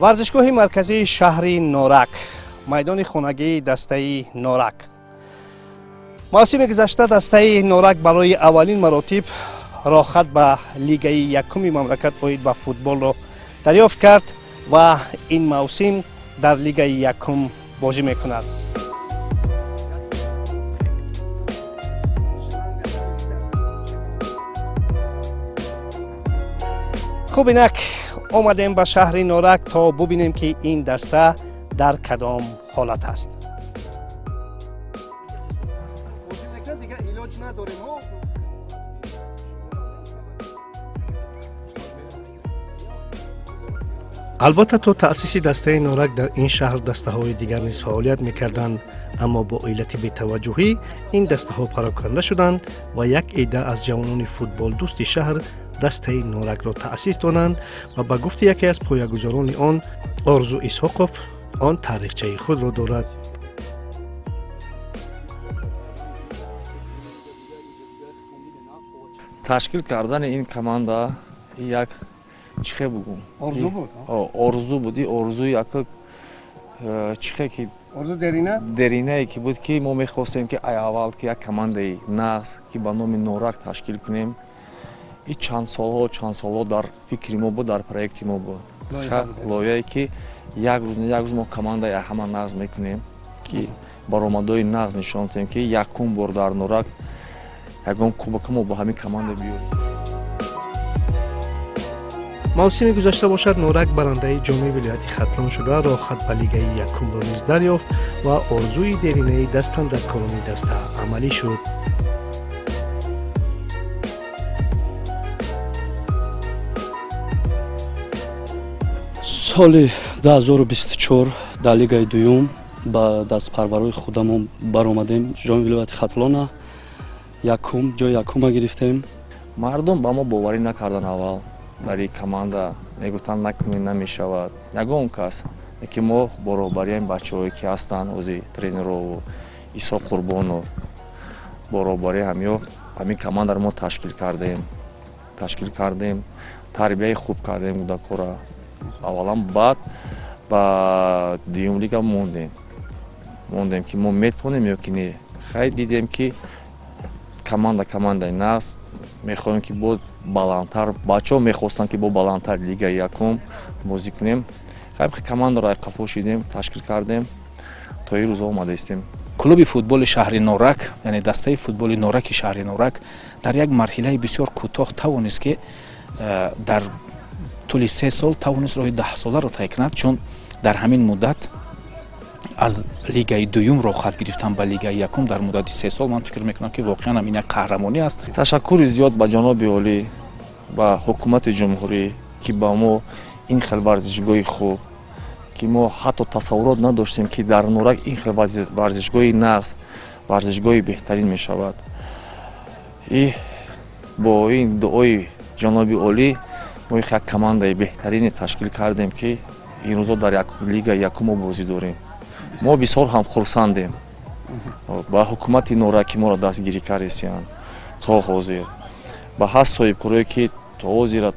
Варзишгоҳи марказии шаҳри Норак, майдони хонагии дастаи Норак. Мавсими гузашта дастаи Норак барои аввалин маротиб роҳхат ба лигаи якуми мамлакат оид ба футболро дарёфт кард ва ин мавсим дар лигаи якум бозӣ мекунад. Хуб, инак омадем ба шаҳри Норак, то бубинем, ки ин даста дар кадом ҳолат аст. Албатта, то таъсиси дастаи Норак дар ин шаҳр дастаҳои дигар низ фаъолият мекарданд, аммо бо иллати бетаваҷҷӯҳӣ ин дастаҳо пароканда шуданд ва як идда аз ҷавонони футболдӯсти шаҳр дастаи Норакро таъсис доданд ва ба гуфти яке аз поягузорони он, Орзу Исҳоқов, он таърихчаи худро дорад. Ташкил кардани ин команда як чихе бугум? Орзу буд. Орзу буд. И орзуи яка чихе ки орзу дерина. Деринае ки буд, ки мо мехостем, ки ай аввал ки як командаи нағз, ки ба номи Норак ташкил кунем. И чанд солҳо дар фикри мо буд, дар проекти мо буд, лоиҳае, ки як рӯз, як рӯз мо командаи ҳама нағз мекунем, ки баромадҳои нағз нишон диҳем, ки якум бор дар Норак ягон кубока мо бо ҳамин команда биёрем. Мавсими гузашта бошад, Норак барандаи ҷоми вилояти Хатлон шуда, роҳхат ба лигаи якумро низ дарёфт ва орзуи деринаи дастандаркорони даста амалӣ шуд. Соли 2024 дар лигаи дуюм ба дастпарварои худамон баромадем. Ҷоми вилояти Хатлона якум ҷои якума гирифтем. Мардум ба мо боварӣ накардан аввал дар ин команда, мегуфтанд, накунӣ, намешавад. Ягон кас ки мо бо роҳбарияи бачаҳое, ки ҳастанд ҳозир, тренерову Исо Қурбонов, бо роҳбарии ҳамиё ҳамин командаро мо ташкил кардем, тарбияи хуб кардем кӯдакҳоро аввалан, баъд ба дуюм лига мондем, ки мо метавонем ё ки не. Хай, дидем, ки команда командаи нағз, мехоҳем, ки бо баландтар, бачаҳо мехостанд, ки бо баландтар лигаи якум бозӣ кунем. Хай, командаро қафо шидем, ташкил кардем, то ин рӯзо омадаистем. Клуби футболи шаҳри Норак, яъне дастаи футболи Нораки шаҳри Норак, дар як марҳилаи бисёр кӯтоҳ тавонист, ки дар тӯли 3 сол тавонист роҳи даҳсоларо тай кунад, чун дар ҳамин муддат аз лигаи дуюм роҳхат гирифтан ба лигаи якум дар муддати 3 сол, ман фикр мекунам, ки воқеан ҳам ин як қаҳрамонӣ аст. Ташаккури зиёд ба ҷаноби олӣ, ба ҳукумати ҷумҳурӣ, ки ба мо ин хел варзишгоҳи хуб, ки мо ҳатто тасаввурот надоштем, ки дар Норак ин хел варзишгоҳи нағз, варзишгоҳи беҳтарин мешавад. И бо ин дуои ҷаноби олӣ мо як командаи беҳтарине ташкил кардем, ки имрӯзо дар лигаи якум мо бозӣ дорем. Мо бисёр ҳам хурсандем ба ҳукумати Норак, ки моро дастгирӣ кардесиянд то ҳозир, ба ҳаст соҳибкорое, ки то ҳозира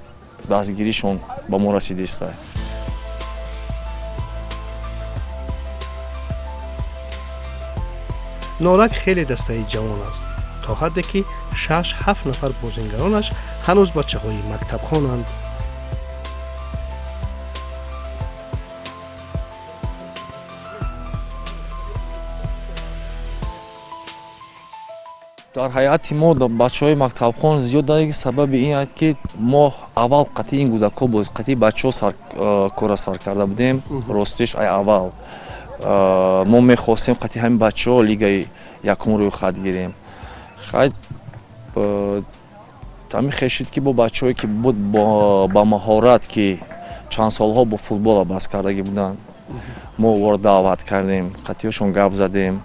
дастгиришон ба мо расидиста. Норак хеле дастаи ҷавон аст, то ҳадде ки шаш ҳафт нафар бозингаронаш ҳанӯз бачаҳои мактабхонанд. Дар ҳайати мо бачаҳои мактабхон зиёд. Сабаби ин аст, ки мо аввал қатъи ин кӯдакҳо боз қатъи бачаҳо кора сар карда будем. Ростиш, ай аввал мо мехостем қатъи ҳамин бачаҳо лигаи якум рӯйхат гирем. Хай, ҳамин хешид, ки бо бачаҳое, ки буд ба маҳорат, ки чанд солҳо бо футбола бас кардагӣ буданд, мо ӯро даъват кардем, қатъиёшон гап задем,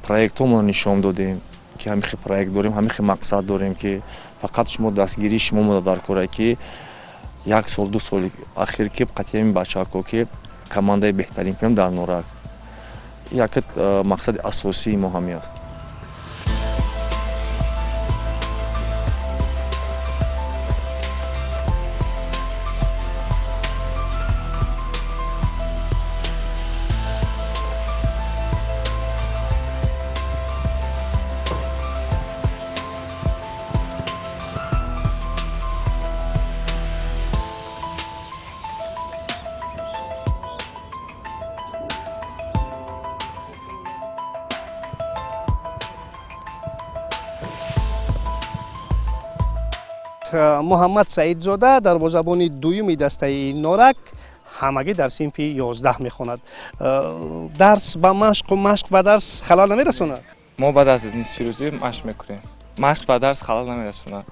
проектҳомо нишон додем, ки ҳамин хел проект дорем, ҳамин хел мақсад дорем, ки фақат шумо дастгирии шумо мода дар кора, ки як сол, 2 соли ахир, ки қатъи ҳамин бачаҳако, ки командаи беҳтарин кунем дар Норак. Як мақсади асосии мо ҳамин аст. Муҳаммад Саидзода, дарвозабони дуюми дастаи Норак, ҳамагӣ дар синфи 11 мехонад. Дарс ба машқу машқ ба дарс халал намерасонад? Мо баъд аз нисфирӯзӣ машқ мекунем. Машқ ба дарс халал намерасонад.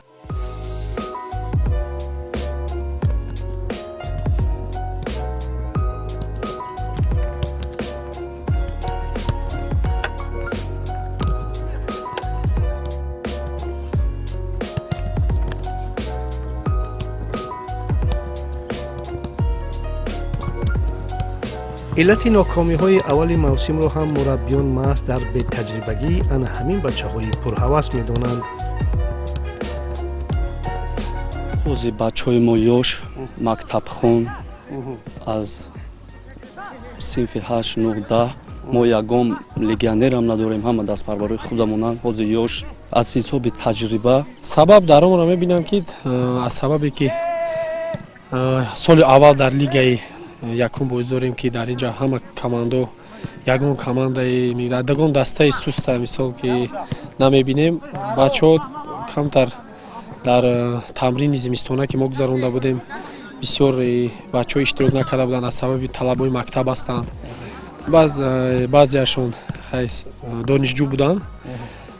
Иллати нокомиҳои аввали мавсимро ҳам мураббиён маҳз дар бетаҷрибагии ана ҳамин бачаҳои пурҳавас медонанд. Ҳозир бачаҳои мо ёш, мактабхон, аз синфи 8, 9, 10. Мо ягон легионерам надорем, ҳама дастпарварои худамонанд. Ҳозир ёш, аз ҳисоби таҷриба. Сабаб дар онро мебинам, ки аз сабабе ки соли аввал дар лигаи якум бозӣ дорем, ки дар инҷа ҳама командо, ягон командаи, ягон дастаи суста мисол ки намебинем. Бачаҳо камтар дар тамрини зимистона, ки мо гузаронда будем, бисёр бачаҳо иштирок накарда буданд, аз сабаби талабои мактаб ҳастанд. Баъзеашон донишҷӯ буданд.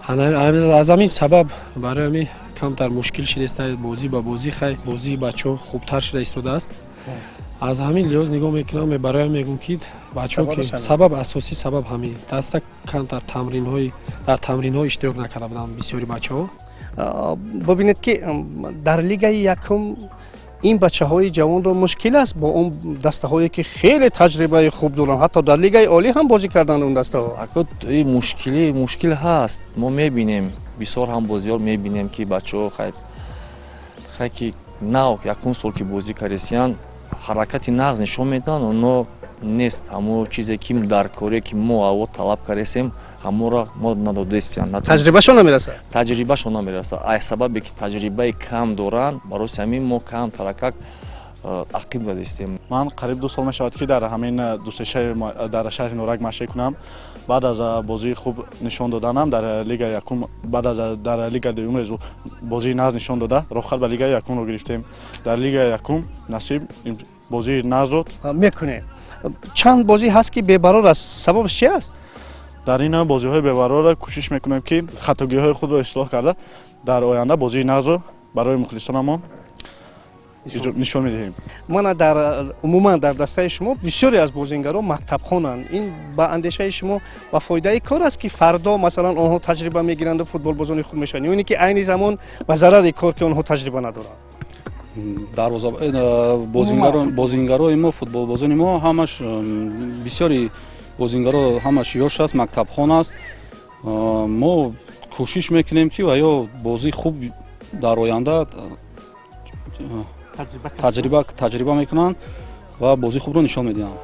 Аз ҳамин сабаб барои ҳамин камтар мушкил шудааст. Бозӣ ба бозӣ, хай, бозии бачаҳо хубтар шуда истодааст. Аз ҳамин лиҳоз нигоҳ мекунам, барои мегӯм, ки бачаҳо ки сабаб, асосӣ сабаб ҳамин даста камтар тамринҳои дар тамринҳо иштирок накарда буданд бисёри бачаҳо. Бубинед, ки дар лигаи якум ин бачаҳои ҷавонро мушкил аст бо он дастаҳое, ки хеле таҷрибаи хуб доранд, ҳатто дар лигаи олӣ ҳам бозӣ карданд он дастаҳо. Мушкилӣ мушкил ҳаст. Мо мебинем, бисёр ҳам бозиҳо мебинем, ки бачаҳо хай ки нав якум сол ки бозӣ кардесиянд, ҳаракати нағз нишон медиҳанд, оно нест ҳамо чизе, ки дар коре, ки мо аво талаб кардесем, ҳаморо мо надодестиям. Таҷрибашон намерасад. Таҷрибашон намерасад. Аз сабабе ки таҷрибаи кам доранд, барои ҳамин мо кам таракак ақиб задистем. Ман қариб 2 сол мешавад, ки дар ҳамин дусешаи дар шаҳри Норак машқ кунам. Баъд аз бозии хуб нишон доданам дар лигаи якум, баъд аз дар лигаи дуюм бозии нағз нишон дода, роҳхат ба лигаи якумро гирифтем. Дар лигаи якум насиб бозии нағзро мекунем. Чанд бозӣ ҳаст, ки бебарор аст. Сабабаш чи аст? Дар ин бозиҳои бебарора кӯшиш мекунем, ки хатогиҳои худро ислоҳ карда, дар оянда бозии нағзро барои мухлисонамон нишон медиҳем. Мана, дар умуман дар дастаи шумо бисёре аз бозингарон мактабхонанд. Ин ба андешаи шумо ба фоидаи кор аст, ки фардо, масалан, онҳо таҷриба мегиранду футболбозони хуб мешаванд, ё ин ки айни замон ба зарари кор, ки онҳо таҷриба надоранд? Бозингарои мо, футболбозони мо ҳамаш, бисёри бозингаро ҳамаш ёш аст, мактабхон аст. Мо кӯшиш мекунем, ки ва ё бозии хуб дар оянда таҷриба мекунанд ва бозии хубро нишон медиҳанд.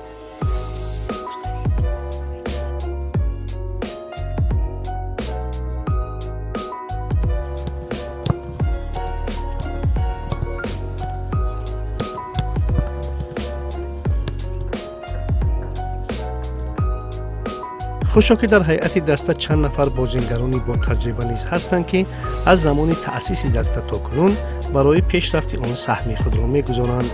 Хушо, ки дар ҳайати даста чанд нафар бозингарони ботаҷриба низ ҳастанд, ки аз замони таъсиси даста то кунун барои пешрафти он саҳми худро мегузоранд.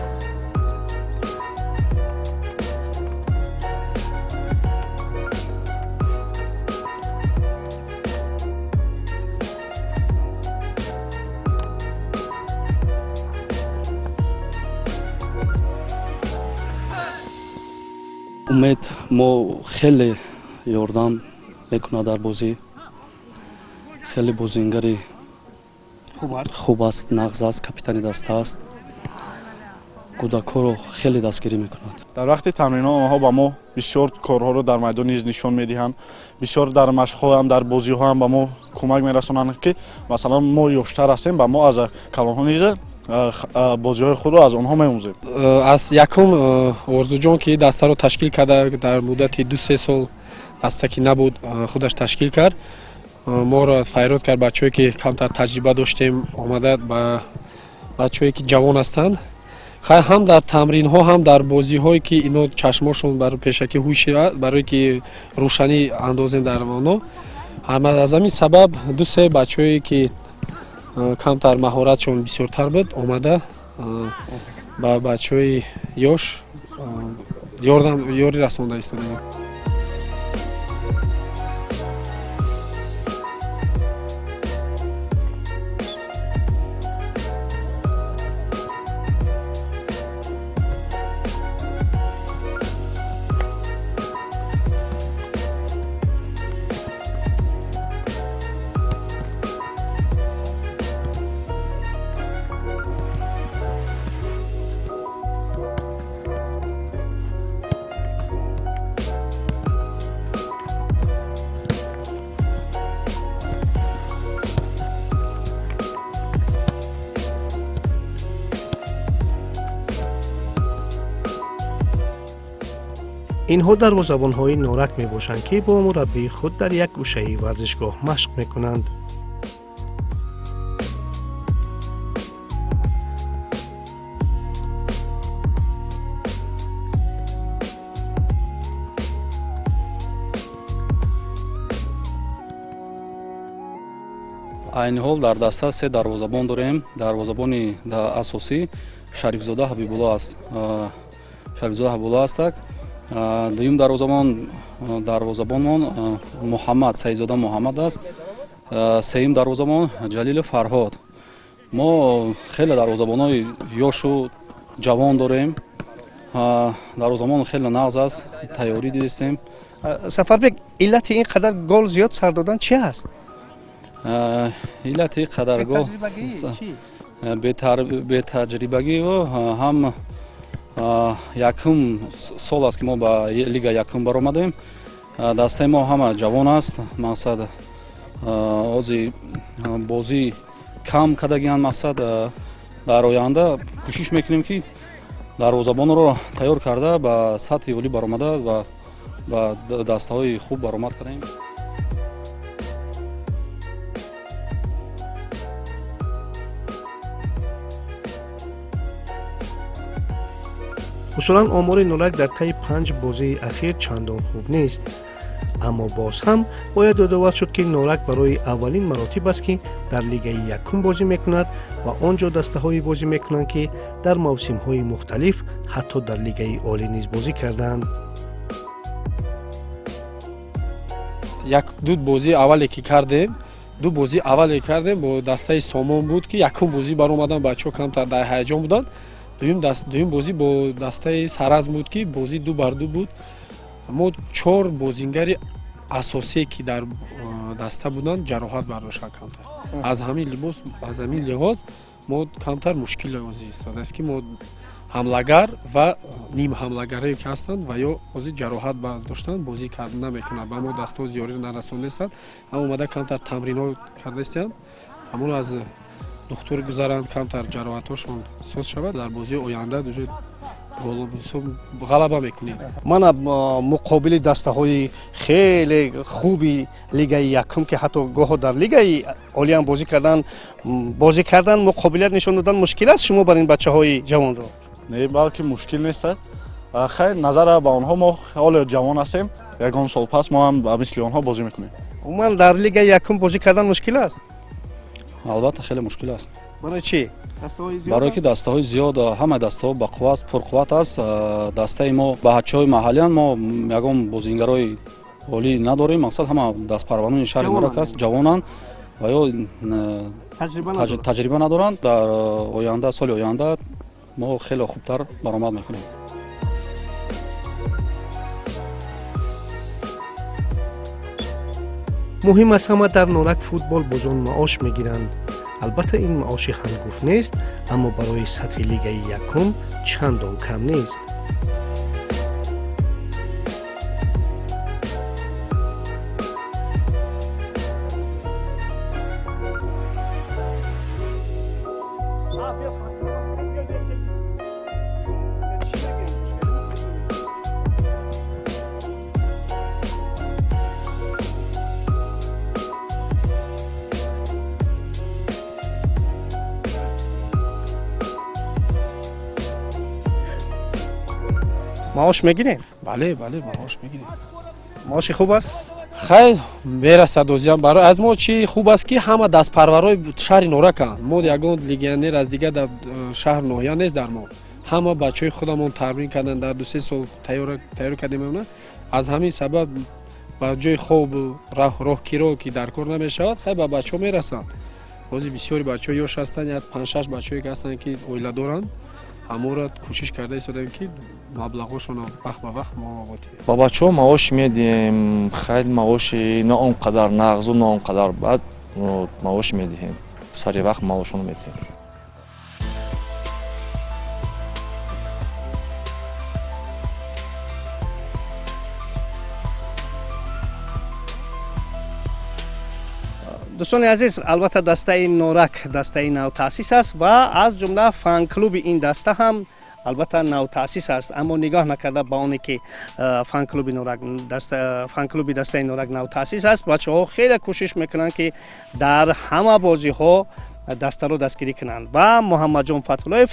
Умед мо хеле ёрдам мекунад дар бозӣ. Хеле бозингари хуб аст, нағз аст, капитани даста аст, кӯдакҳоро хеле дастгирӣ мекунад. Дар вақти тамринҳо онҳо ба мо бисёр корҳоро дар майдон низ нишон медиҳанд, бисёр дар машқҳоам, дар бозиҳоам ба мо кӯмак мерасонанд, ки масалан мо ёштар ҳастем, ба мо аз калонҳо низ бозиҳои худро аз онҳо меомӯзем. Аз якум Орзуҷон, ки дастаро ташкил карда, дар муддати 2-3 сол даста ки набуд, худаш ташкил кард, моро файрод кард. Бачаҳое ки камтар таҷриба доштем, омада ба бачаҳое ки ҷавон ҳастанд, хай, ҳам дар тамринҳо, ҳам дар бозиҳое, ки ино чашмошон бар пешакӣ ҳуй шавад, барое ки рӯшанӣ андозем дар оно. Аз ҳамин сабаб ду се бачаҳое ки Камтар маҳоратшон бисёртар буд, омада ба бачаҳои ёш ёрӣ расонда истодаем. Инҳо дарвозабонҳои Норак мебошанд, ки бо мураббии худ дар як гӯшаи варзишгоҳ машқ мекунанд. Айни ҳол дар даста се дарвозабон дорем. Дарвозабони асосӣ Шарифзода Ҳабибулло аст. Шарифзода Ҳабибулло астак. Дуюм дарвозабонмон Муҳаммад Саидзода Муҳаммад аст. Сеюм дарвозабон Ҷалилов Фарҳод. Мо хеле дарвозабонҳои ёшу ҷавон дорем. Дарвозабон хеле нағз аст, тайёрӣ дидистем. Сафарбек, иллати ин қадар гол зиёд сар додан чи аст? Иллати қадар гол бетаҷрибагию ҳам якум сол аст, ки мо ба лига якум баромадем. Дастаи мо ҳама ҷавон аст. Мақсад ози бозӣ кам кардагианд. Мақсад дар оянда кӯшиш мекунем, ки дарвозабонро тайёр карда ба сатҳи олӣ баромада ва ба дастаҳои хуб баромад кардем. Усулан омори Норак дар таи 5 бозии ахир чандон хуб нест, аммо боз ҳам бояд ёдовар шуд, ки Норак барои аввалин маротиб аст, ки дар лигаи якум бозӣ мекунад ва он ҷо дастаҳое бозӣ мекунанд, ки дар мавсимҳои мухталиф ҳатто дар лигаи олӣ низ бозӣ карданд. Як ду бозии аввале ки кардем, ду бозии аввале кардем бо дастаи Сомон буд, ки якум бозӣ баромадан бачаҳо камтар дар ҳаяҷон буданд. Дуюм бозӣ бо дастаи Саразм буд, ки бозӣ 2-2 буд. Мо 4 бозингари асосие, ки дар даста буданд, ҷароҳат бардоштанд камтар. Аз ҳамин либос, аз ҳамин лиҳоз мо камтар мушкил озӣ истодааст, ки мо ҳамлагар ва нимҳамлагарое ки ҳастанд ва ё озӣ ҷароҳат бардоштанд, бозӣ карда намекунанд, ба мо дастаҳо зиёрӣ нарасондастанд. Ҳам омада камтар тамринҳо кардаистанд, ҳамон аз духтур гузаранд, камтар ҷароҳатҳошон соз шавад, дар бозии оянда уже ғалаба мекунем. Мана муқобили дастаҳои хеле хуби лигаи якум, ки ҳатто гоҳо дар лигаи олиам бозӣ кардан муқобилият нишон додан мушкил аст шумо бар ин бачаҳои ҷавонро? Не, балки мушкил нест. Хайр, назара ба онҳо мо ҳоло ҷавон ҳастем, ягон сол пас мо ҳам ба мисли онҳо бозӣ мекунем. Умуман дар лигаи якум бозӣ кардан мушкил аст? Албатта хеле мушкил аст. Барои чӣ? Барое ки дастаҳои зиёд, ҳама дастаҳо бақувва аст, пурқувват аст. Дастаи мо бачаҳои маҳаллианд, мо ягон бозингарои олӣ надорем. Мақсад ҳама дастпарванони шаҳри Норак аст, ҷавонанд ва ё таҷриба надоранд. Дар оянда, соли оянда мо хеле хубтар баромад мекунем. Муҳим аз ҳама дар Норак футболбозон маош мегиранд. Албатта ин маоши ҳангуфт нест, аммо барои сатҳи лигаи якум чандон кам нест. Маош мегирем? Бале, бале, маош мегирем. Маоши хуб аст? Хай, мерасад озиам. Барои аз мо чӣ хуб аст, ки ҳама дастпарварҳои шаҳри Нораканд. Мо ягон легионер аз дигар дар шаҳр, ноҳия нест. Дар мо ҳама бачаҳои худамон тамрин карданд, дар 2-3 сол тайёр кардем. Аз ҳамин сабаб ба ҷои хобу роҳкиро ки дар кор намешавад, хай, ба бачаҳо мерасанд. Ҳозир бисёри бачаҳо ёш ҳастанд, як панҷ-шаш бачаҳое ки ҳастанд, ки оила доранд, ҳамонро кӯшиш карда истодаем, ки маблағҳошонро вақт ба вақт мо отиҳем. Ба бачаҳо маош медиҳем. Хайр, маоши на он қадар нағзу на он қадар бад, маош медиҳем, сари вақт маошонро медиҳем. Дӯстони азиз, албатта, дастаи Норак дастаи навтаъсис аст ва аз ҷумла фан-клуби ин даста ҳам албатта навтаъсис аст. Аммо нигоҳ накарда ба оне ки фан-клуби Норак, фан-клуби дастаи Норак навтаъсис аст, бачаҳо хеле кӯшиш мекунанд, ки дар ҳама бозиҳо дастаро дастгирӣ кунанд ва Муҳаммадҷон Фатҳуллоев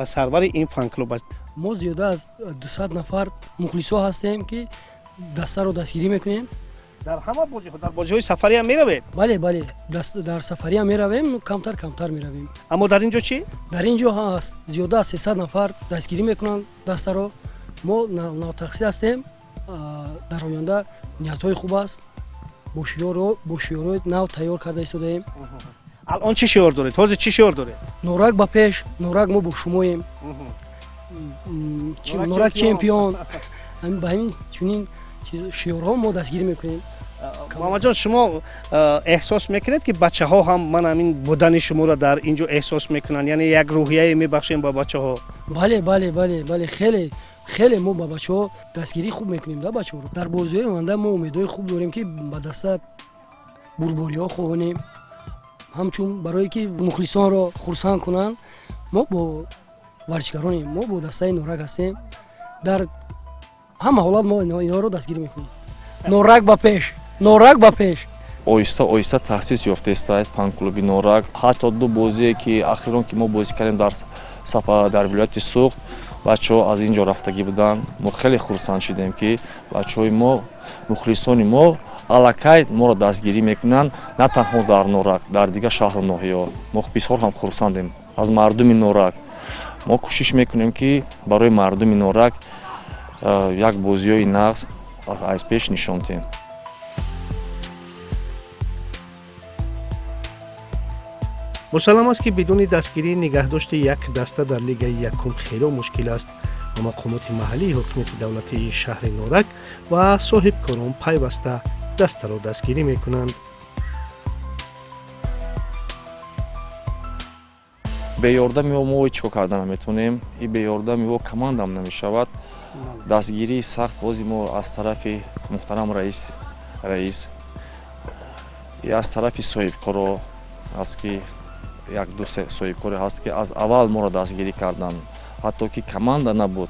сарвари ин фан-клуб аст. Мо зиёда аз 200 нафар мухлисо ҳастем, ки дастаро дастгирӣ мекунем. Дар ҳама бозиҳо, дар бозиҳои сафариам меравед? Бале, бале, дар сафариам меравем, камтар камтар меравем. Аммо дар ин ҷо чӣ? Дар ин ҷо ҳаст зиёда аз 300 нафар дастгирӣ мекунанд дастаро. Мо навтахсис ҳастем, дар оянда ниятҳои хуб аст, бо шиёрҳои нав тайёр карда истодаем. Алон чӣ шиёр доред? Ҳозир чӣ шиёр доред? Норак ба пеш, Норак, мо бо шумоем, Норак чемпион. Ба ҳамин чунин шиёрҳо мо дастгирӣ мекунем. Муҳаммадҷон, шумо эҳсос мекунед, ки бачаҳо ҳам ман ҳамин будани шуморо дар ин ҷо эҳсос мекунанд, яъне як рӯҳияе мебахшем ба бачаҳо? Бале, бале, бале, бале, хеле хеле мо ба бачаҳо дастгирӣ хуб мекунем да бачаҳоро. Дар бозиҳои оянда мо умедҳои хуб дорем, ки ба даста бурбориҳо хоҳонем, ҳамчун барое ки мухлисонро хурсанд кунанд. Мо бо варзишгаронем, мо бо дастаи Норак ҳастем. Дар ҳама ҳолат мо инҳоро дастгирӣ мекунем. Норак ба пеш, Норак ба пеш! Оҳиста оҳиста таъсис ёфтааст фан-клуби Норак. Ҳатто ду бозие ки ахирон ки мо бозӣ кардем дар сафар дар вилояти Суғд, бачаҳо аз ин ҷо рафтагӣ буданд. Мо хеле хурсанд шудем, ки бачаҳои мо, мухлисони мо аллакай моро дастгирӣ мекунанд на танҳо дар Норак, дар дигар шаҳру ноҳияҳо. Мо бисёр ҳам хурсандем аз мардуми Норак. Мо кӯшиш мекунем, ки барои мардуми Норак як бозиҳои нағз аз пеш нишон диҳем. Мусаллам аст, ки бидуни дастгирӣ нигаҳдошти як даста дар лигаи якум хело мушкил аст ва мақомоти маҳаллии ҳукумати давлатии шаҳри Норак ва соҳибкорон пайваста дастаро дастгирӣ мекунанд. Беёрдами ё мо ҳеҷ кор карда наметавонем, и беёрдами ё командам намешавад. Дастгирии сахт ҳозир мо аз тарафи муҳтарам раис и аз тарафи соҳибкоро аст, ки як ду соҳибкоре ҳаст, ки аз аввал моро дастгирӣ карданд, ҳатто ки команда набуд.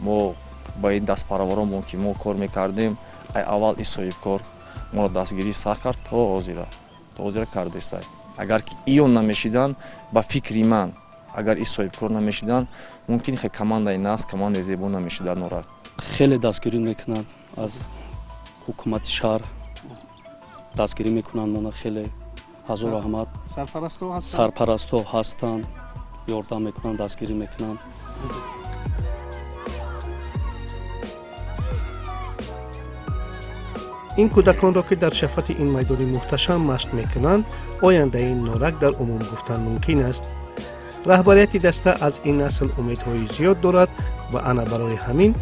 Мо ба ин дастпарваронмон ки мо кор мекардем, ай аввал и соҳибкор моро дастгирӣ сахт кард, то ҳозира кардеста. Агар ки иён намешиданд, ба фикри ман, агар и соҳибкор намешиданд, мумкин хе командаи нағз, командаи зебо намешида Норак. Хеле дастгирӣ мекунанд, аз ҳукумати шаҳр дастгирӣ мекунанд мона хеле, ҳазор раҳмат. Сарпарастҳо ҳастанд, ёрдам мекунанд, дастгирӣ мекунанд. Ин кӯдаконро, ки дар шафати ин майдони муҳташам машқ мекунанд, ояндаи Норак дар умум гуфтан мумкин аст. Раҳбарияти даста аз ин насл умедҳои зиёд дорад ва ана барои ҳамин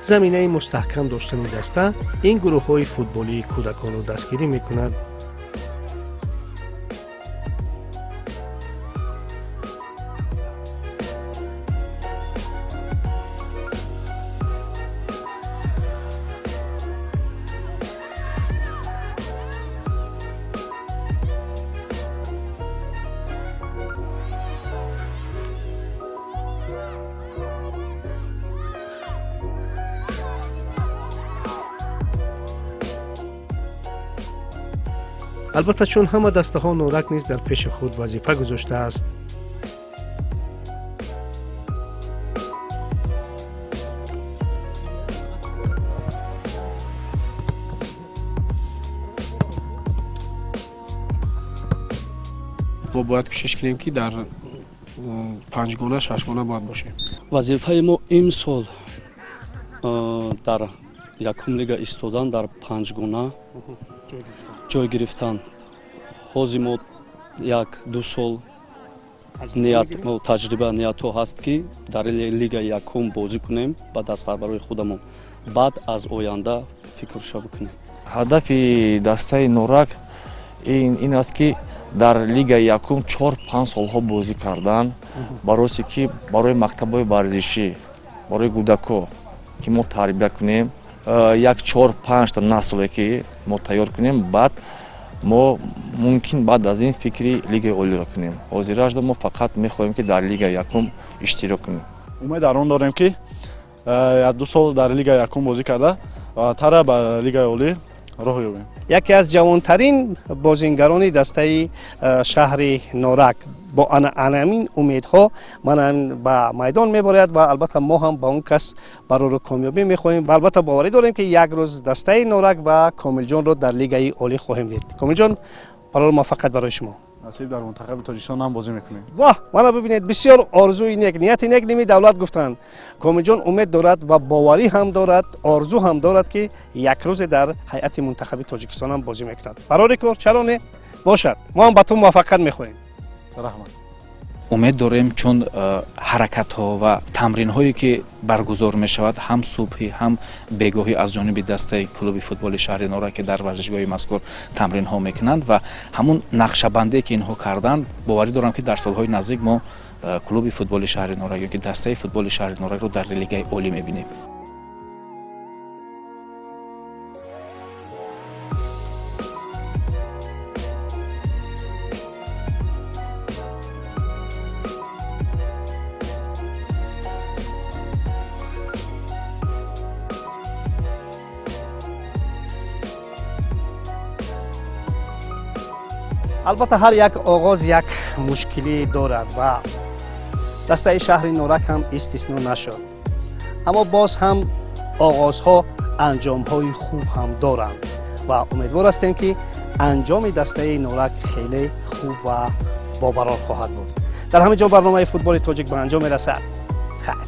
заминаи мустаҳкам доштани даста ин гурӯҳҳои футболии кӯдаконро дастгирӣ мекунад. Албатта, чун ҳама дастаҳо, Норак низ дар пеши худ вазифа гузоштааст. Мо бояд кӯшиш кунем, ки дар панҷгона, шашгона бояд бошем. Вазифаи мо имсол дар якум лига истодан, дар панҷгона ҷой гирифтан. Ҳозир мо 1-2 сол таҷриба, ниятҳо ҳаст, ки дар лигаи якум бозӣ кунем ба дастпарварои худамон, баъд аз оянда фикрша бикунем. Ҳадафи дастаи Норак ин аст, ки дар лигаи якум 4-5 солҳо бозӣ кардан, барои ки барои мактабҳои варзишӣ, барои кӯдако ки мо тарбия кунем, як 4-5та насле ки мо тайёр кунем, баъд мо мумкин баъд аз ин фикри лигаи олиро кунем. Ҳозиражда мо фақат мехоҳем, ки дар лигаи якум иштирок кунем. Умед дар он дорем, ки 1-2 сол дар лигаи якум бозӣ карда ва тара ба лигаи олӣ роҳ ёбем. Яке аз ҷавонтарин бозингарони дастаи шаҳри Норак бо анамин умедҳо ман ба майдон меборад ва албатта мо ҳам ба он кас барору комёбӣ мехоҳем ва албатта боварӣ дорем, ки як рӯз дастаи Норак ва Комилҷонро дар лигаи олӣ хоҳем дид. Комилҷон, барору муваффақият барои шумо. Насиб, дар мунтахаби Тоҷикистон ҳам бозӣ мекунем. Воҳ, мана бибинед, бисёр орзуи нек, нияти нек ними давлат гуфтанд. Комилҷон умед дорад ва боварӣ ҳам дорад, орзу ҳам дорад, ки як рӯзе дар ҳайати мунтахаби Тоҷикистон ҳам бозӣ мекунад. Барори кор, чаро не, бошад. Мо ҳам ба ту муваффақият мехоҳем. Раҳмат. Умед дорем, чун ҳаракатҳо ва тамринҳое ки баргузор мешавад ҳам субҳӣ, ҳам бегоҳӣ аз ҷониби дастаи клуби футболи шаҳри Норак, ки дар варзишгоҳи мазкур тамринҳо мекунанд, ва ҳамун нақшабандие ки инҳо карданд, боварӣ дорам, ки дар солҳои наздик мо клуби футболи шаҳри Норак ёки дастаи футболи шаҳри Норакро дар лигаи олӣ мебинем. Албатта, ҳар як оғоз як мушкилӣ дорад ва дастаи шаҳри Норак ҳам истисно нашуд, аммо боз ҳам оғозҳо анҷомҳои хуб ҳам доранд ва умедвор ҳастем, ки анҷоми дастаи Норак хеле хуб ва бобарор хоҳад буд. Дар ҳамин ҷо барномаи Футболи тоҷик ба анҷом мерасад. Хайр.